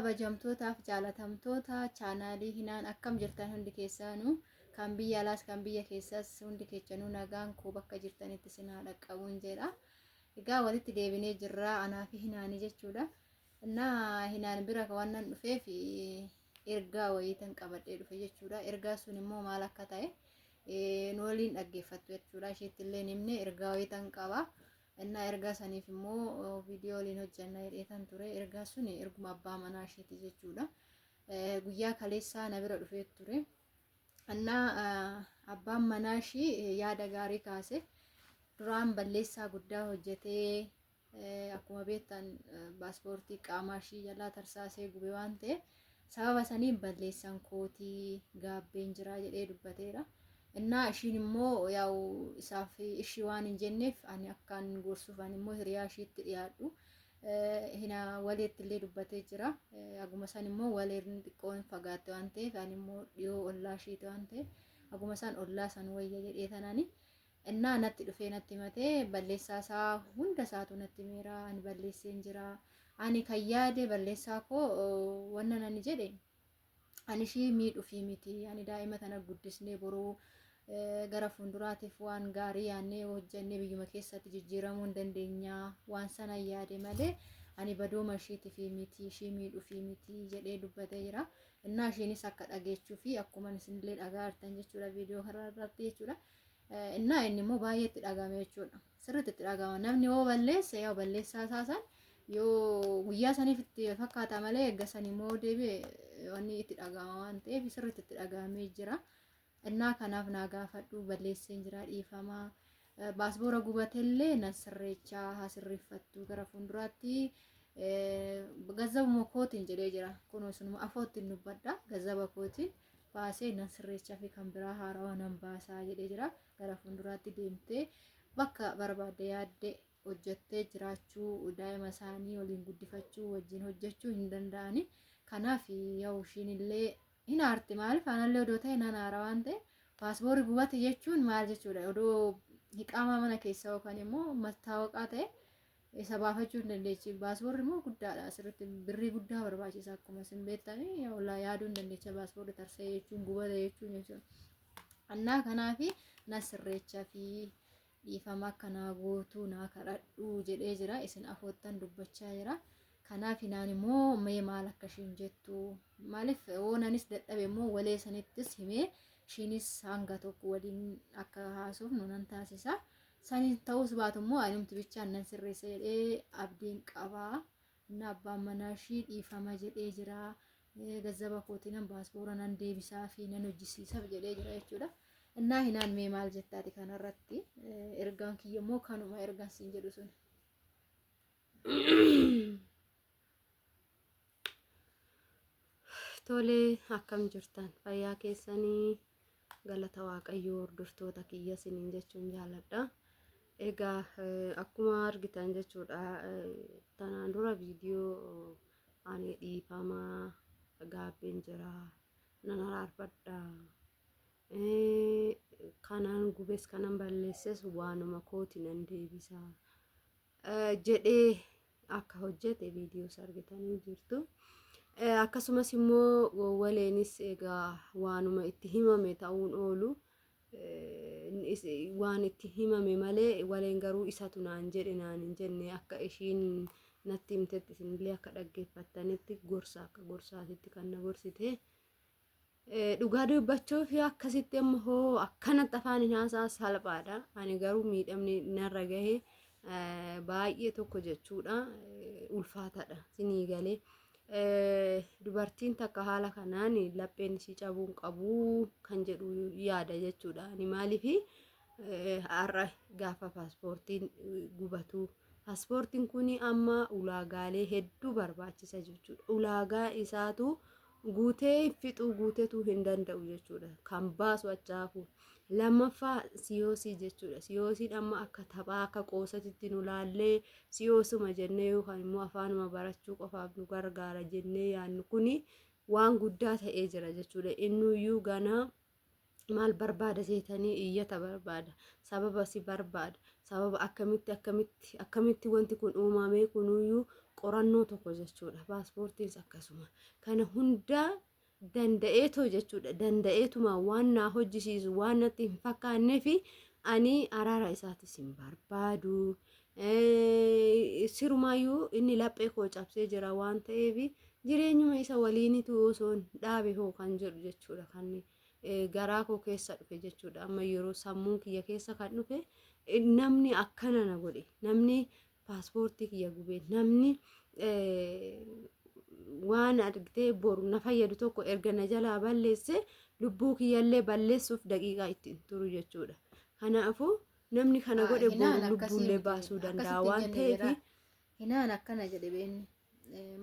Kabajamtootaaf jaalatamtoota chaanaalii Hinaan akkam jirtan hundi keessaanuu kan biyya alaas kan biyya keessaas hundi keessanuu nagaan koo bakka jirtanitti isin haa dhaqqabuun jedha. Egaa walitti deebinee jirra anaa fi Hinaanii jechuudha. Innaa Hinaan bira waan nan dhufeef ergaa wayiitan qabadhee dhufe jechuudha. Ergaa sun immoo maal akka ta'e nu waliin dhaggeeffattu jechuudha. Isheetti illee hin himne ergaa wayiitan qaba. Innaa ergaa saniif immoo viidiyoo waliin hojjanna jedheetan ture. Ergaa sun erguma abbaa manaa isheeti jechuudha. Guyyaa kaleessaa na bira dhufee ture. Innaa abbaan manaa ishii yaada gaarii kaase. Duraan balleessaa guddaa hojjetee akkuma beektan paaspoortii qaamaa ishii jalaa tarsaasee gube waan ta'eef sababa saniin balleessan kootii gaabbeen jira jedhee dubbateera. Innaa ishiin immoo yaa'u isaaf ishii waan hin jenneef ani akkaan gorsuuf ani immoo hiriyaa ishiitti dhiyaadhu. Hina waleetti illee dubbatee jira. Aguma san immoo waleen xiqqoon fagaatte waan ta'eef ani immoo dhiyoo ollaa ishiiti waan ta'eef aguma san ollaa san wayya jedhee tanani. Innaa natti dhufee natti himatee balleessaa isaa hunda isaatu natti himeera ani balleesseen jira. Ani kan yaade balleessaa koo wannan ani jedhe ani ishii miidhufii miti ani daa'ima tana guddisnee boruu gara fuulduraatiif waan gaarii yaadnee hojjannee biyyuma keessatti jijjiiramuu hin dandeenya waan sana yaade malee ani badooma ishiitiif miti ishii miidhufii miti jedhee dubbatee jira. Innaa ishiinis akka dhageechuu fi akkuma isinillee dhagaa jirtan jechuudha viidiyoo kana irratti jechuudha. Innaa inni immoo baay'ee itti dhagahame jechuudha. Sirriitti itti dhagahama. Namni yoo balleesse yoo balleessaa isaa san yoo guyyaa saniif itti fakkaata malee eegga san immoo deebi'e wanni itti dhagahama waan ta'eef sirriitti itti dhagahamee jira. Innaa kanaaf naa gaafadhu balleesseen jira dhiifamaa. Baasboora gubatellee nan sirreechaa haa sirreeffattu gara fuulduraatti gazzabuma kootiin jedhee jira. Kunoo sunuma afoottiin dubbadha gazzaba kootiin. Baasee nan sirreechaa fi kan biraa haarawaa nan baasaa jedhee jira. Gara fuulduraatti deemtee bakka barbaadde yaadde hojjettee jiraachuu daa'ima isaanii waliin guddifachuu wajjin hojjechuu hin danda'ani. Kanaaf yaa'u ishiin illee hin aarti maaliif aanallee odoo ta'e nan aara waan ta'e paaspoorri gubate jechuun maal jechuudha odoo hiqaamaa mana keessaa yookaan immoo mattaawaqaa ta'e isa baafachuu hin dandeechi. Baasboorri immoo guddaadha. Asirratti birrii guddaa barbaachisa akkuma isin beektanii ollaa yaaduu hin dandeecha baasboorri tarsa'e jechuun gubata jechuun jechuudha. Annaa kanaafi na sirreecha fi dhiifama akka naa gootuu naa kadhadhu jedhee jira. Isin afoottan dubbachaa jira. Kanaaf naan immoo mee maal akka ishiin jettu maaliif hoonanis dadhabe immoo walee sanittis himee ishiinis hanga tokko waliin akka haasofnu nan taasisa. Saniin ta'uus baatu immoo anumti bichaan nan sirreessa jedhee abdiin qaba. Inni abbaan manaa ishii dhiifama jedhee jira. Gazzaba kootii nan baaspoora nan deebisaa fi nan hojjisiisaf jedhee jira jechuudha. Innaa hinaan mee maal jettaati kanarratti ergaan kiyya immoo kanuma ergaan siin jedhu sun. Tolee, akkam jirtan? Fayyaa keessanii galata Waaqayyoo hordoftoota kiyya isiniin jechuun jaaladha. Egaa akkuma argitan jechuudha tanaan dura viidiyoo ani dhiifama gaabbeen jira nan araarfadha. Kanan gubes kanan balleesses waanuma kooti nan deebisa. Jedhee akka hojjete viidiyoos argitanii jirtu. Akkasumas immoo waleenis egaa waanuma itti himame ta'uun oolu waan itti himame malee waleen garuu isatu naan jedhe naan hin jenne akka ishiin natti himtetti isinillee akka dhaggeeffattanitti gorsa akka gorsaatitti kan na gorsite. Dhugaa dubbachuuf akkasitti amma hoo akkanatti afaan hin haasaa salphaadha. Ani garuu miidhamni narra gahe baay'ee tokko jechuudha. Ulfaataadha sinii galee. Dubartiin takka haala kanaan lapheen ishii cabuu hin qabu kan jedhu yaada jechuudha. Ani maaliif har'a gaafa paaspoortiin gubatu paaspoortiin kun amma ulaagaalee hedduu barbaachisa jechuudha. Ulaagaa isaatu guutee hin fixuu guutetuu hin danda'u jechuudha. Kan baasu achaafu. Lammaffaa siyoosii jechuudha. Siyoosiin amma akka taphaa akka qoosatitti nu laallee siyoosuma jennee yookaan immoo afaanuma barachuu qofaaf nu gargaara jennee yaadnu kuni waan guddaa ta'ee jira jechuudha. Innuyyuu ganaa maal barbaada seetanii iyyata barbaada. Sababa si barbaada. Sababa akkamitti akkamitti akkamitti wanti kun uumamee kunuyyuu Qorannoo tokko jechuudha. Paaspoortiinis akkasuma. Kana hundaa danda'eetoo jechuudha. Danda'eetuma waan naa hojjisiisu waan natti hin fakkaanneef ani araara isaatis hin barbaadu. Sirumaayyuu inni laphee koo cabsee jira waan ta'eef jireenyuma isa waliinitu osoo dhaabe hoo kan jedhu jechuudha. Kan garaa koo keessa dhufe jechuudha. Amma yeroo sammuu kiyya keessa kan dhufe namni akkana na godhe, namni paaspoortii kiyya gube, namni waan argitee boru na fayyadu tokko erga na jalaa balleesse lubbuu kiyyallee balleessuuf daqiiqaa ittiin turu jechuudha. Kanaafuu namni kana godhe boru lubbuullee baasuu danda'a waan ta'eef. Hinaan akkana jedhe beenni.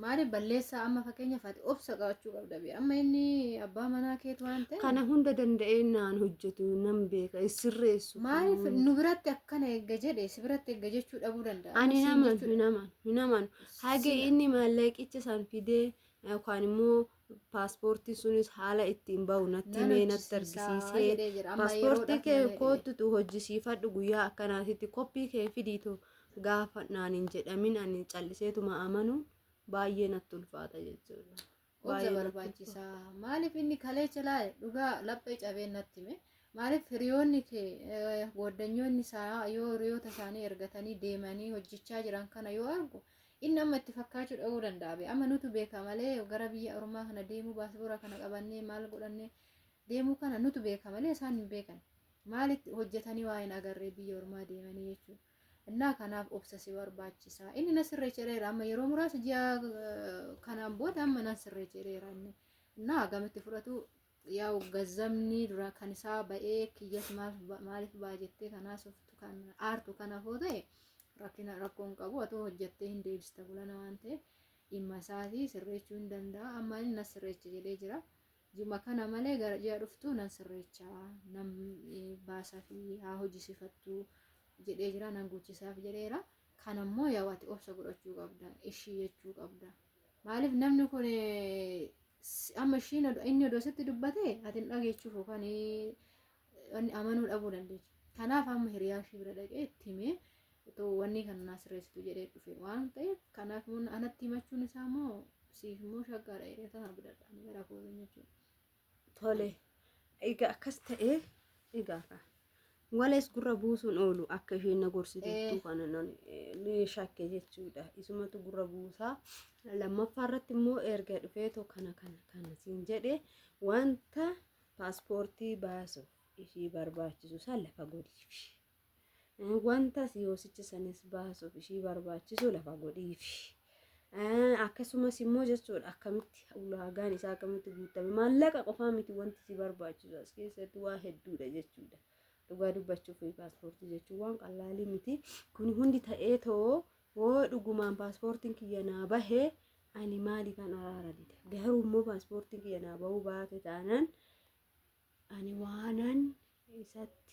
Maaliif balleessaa amma fakkeenyaaf ati obsa qabachuu qabda bee amma inni abbaa manaa keetu waan ta'eef. Kana hunda danda'ee naan hojjetu nan beeka sirreessu. Maaliif nu biratti akkana eegga jedhe si biratti eegga jechuu dhabuu danda'a. Ani naman hin amanu hin amanu. Hage inni maallaqicha san fidee yookaan immoo paaspoortii sunis haala ittiin bahu natti himee natti argisiisee paaspoortii kee koottutu hojjisiifadhu guyyaa akkanaatitti koppii kee fidiitu gaafa naan hin jedhamin ani calliseetuma amanuun baay'ee natti ulfaata jechuudha. Obsa Baay'ee natti barbaachisaa. Maaliif inni kaleecha laale dhugaa laphee cabee natti hime. Maaliif hiriyoonni kee gooddanyoonni isaa yoo hiriyoota isaanii ergatanii deemanii hojjechaa jiran kana yoo argu inni amma itti fakkaachuu dhabuu danda'a. Bee amma nutu beeka malee gara biyya ormaa kana deemuu baasboora kana qabannee maal godhannee deemuu kana nutu beeka malee isaan hin beekan. Maalitti hojjetanii waa hin agarree biyya ormaa deemanii jechuudha. Innaa kanaaf obsa si barbaachisa. Inni na sirreesseera amma yeroo muraasa ji'a kanaan booda amma nan sirreesseera inni. Innaa hagamitti fudhatu yaa'u gazzamni dura kan isaa ba'ee kiyyas maaliif ba'a jettee kanaa softu kan aartu kanaaf yoo ta'e rakkina rakkoo hin qabu atoo hojjettee hin deebista bulana waan ta'eef dhimma isaatii sirreechuu hin danda'a. Amma inni na sirreecha jedhee jira. Juma kana malee gara ji'a dhuftuu nan sirreecha nan baasaa fi haa hojisifattu jedhee jira nan guuchisaaf jedheera. Kan ammoo yaa ati obsa godhachuu qabda ishii jechuu qabda. Maaliif namni kun amma ishiin inni odoo sitti dubbate ati hin dhageechuuf yookaan wanni amanuu dhabuu dandeecha. Kanaaf amma hiriyaa ishii bira dhaqee itti himee otoo wanni kana naa sirreessitu jedhee dhufe waan ta'eef kanaaf immoo anatti himachuun isaa immoo siif immoo shaggaadha jedhee tana bidadha ani gara kootiin jechuudha. Tole. Egaa akkas ta'ee egaa ka. Walees gurra buusuun oolu akka isheen na gorsituttu kana nan ni shakke jechuudha. Isumatu gurra buusaa. Lammaffaa irratti immoo erga dhufeetoo kana kana kana siin jedhe wanta paaspoortii baasuuf ishii barbaachisu san lafa godhiifi. Wanta siyoosicha sanis baasuuf ishii barbaachisu lafa godhiifi. Akkasumas immoo jechuudha akkamitti ulaagaan isaa akkamitti guutame maallaqa qofaa miti wanti si barbaachisu as keessatti waa hedduudha jechuudha. Dhugaa dubbachuuf paaspoortii jechuun waan qallaalii miti. Kun hundi ta'ee too hoo dhugumaan paaspoortiin kiyya naa bahe ani maaliifan araara dida. Garuu immoo paaspoortiin kiyya naa bahuu baate taanaan ani waanan isatti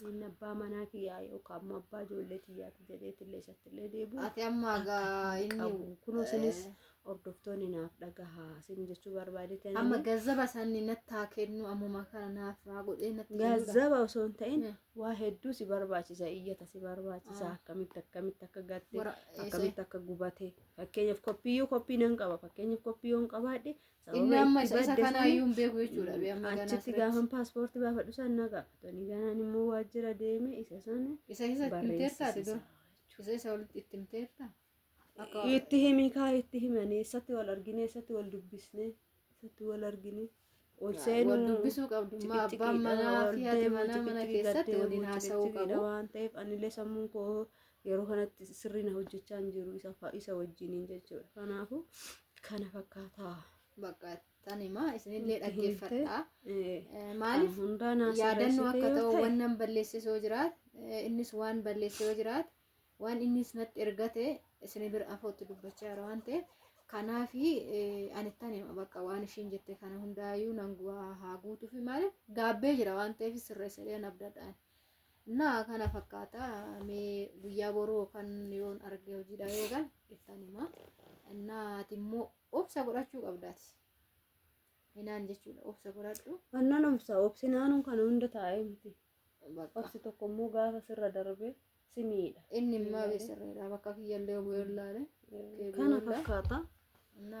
inni abbaa manaa kiyyaa yookaan immoo abbaa ijoollee kiyyaati jedheetillee isattillee deebi'u Ati amma gaa inni qabu. Kunoo isinis hordoftoonni naaf dhagahaa isin jechuu barbaadetan. Amma gazzaba sanni natti haa kennu ammuma kana naaf haa godhee natti kennuudha. Gazzaba osoo hin ta'in waa hedduu si barbaachisa, iyyata si barbaachisa, akkamitti akkamitti akka gatte, akkamitti akka gubate. Fakkeenyaaf koppiyyuu koppii nan qaba. Fakkeenyaaf koppii yoon qabaadhe Inni sababa amma itti isa badde kana sani iyyuu hin beeku jechuudha. Bee amma ganaa achitti asirratti. gaafan paaspoortii baafadhu san na gaafatu. Ani ganaan immoo waajjira deeme isa sana Isa isa itti himteerta ati barreessisiisa. dura? Isa isa walitti itti himteerta? Akka Itti himi kaa itti himanii eessatti wal argine eessatti wal dubbisne eessatti wal argine ol wal seenuu dubbisuu qabdu. Ma abbaan ciqiciqiidha manaa ol fi haati deemuu manaa mana ciqiciqii gad keessatti deemuu waliin haasa'uu ciqiciqiidha qabu. waan ta'eef anillee sammuun koo yeroo kanatti sirrii na hojjechaa hin jiru isa wajjiniin jechuudha. Kanaafuu kana fakkaataa. Bakka tanima isinillee Itti himte. dhaggeeffadha. Kan Maaliif hundaa naa yaadannoo sirreessite akka yoo ta'u ta'e wannan balleesse yoo jiraate innis waan balleesse yoo jiraate waan innis natti ergate isin bira afootti dubbachaa jira waan ta'eef kanaafi ani tanima bakka waan ishiin jette kana hundaayyuu nan haa guutuufi maaliif gaabbee jira waan ta'eef sirreessadhee abdadhaan. Naa kana fakkaata mee guyyaa boruu kan yoon arge hojiidha yoo gal ittan hima. Innaa ati immoo obsa godhachuu qabdaati. Hinaan jechuudha obsa godhadhu. Annan obsa obsinaanuun kana hunda taa'ee miti. Bakka Obsi tokko immoo gaafa sirra darbe si miidha. inni immoo sirriidha bakka kiyyallee yoo ilaale. Kana fakkaata. እና